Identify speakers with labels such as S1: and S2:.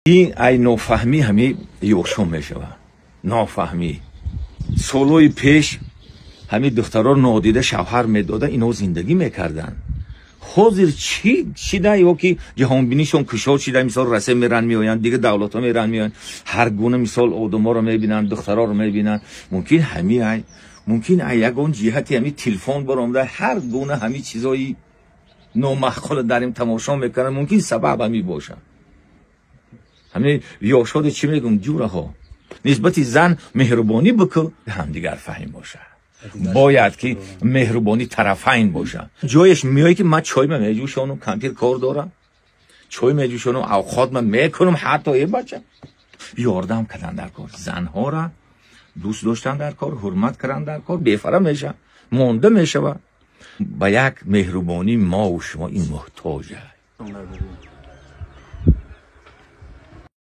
S1: Ин ай нофаҳмӣ ҳами ёшон мешавад. Нофаҳмӣ. Солҳои пеш ҳами духтаро нодида шавҳар медода, ино зиндагӣ мекарданд. Ҳозир чӣ шида, ё ки ҷаҳонбинишон кушод шида, мисол, Россия меран меоянд, дигар давлатҳо меран меоянд, ҳар гуна, мисол, одаморо мебинанд, духтароро мебинанд. Мумкин ҳами ай, мумкин ай ягон ҷиҳати ҳами телефон баромада, ҳар гуна ҳами чизои номаъқула дар ин тамошо мекунанд, мумкин сабаб ҳами бошад. Ҳамин ёшоде чӣ мегӯм, ҷураҳо, нисбати зан меҳрубонӣ бикун, ҳамдигар фаҳм бошад. Бояд ки меҳрубонӣ тарафайн бошад. Ҷояш меояд, ки ман чойма меҷӯшонам, кампир кор дорам, чой меҷӯшонам, авқотма мекунам, ҳатто е бача ёрдам кардан дар кор, занҳора дӯст доштан дар кор, ҳурмат кардан дар кор, бефара мешавад, монда мешавад. Ба як меҳрубонӣ мову шумо ин муҳтоҷа.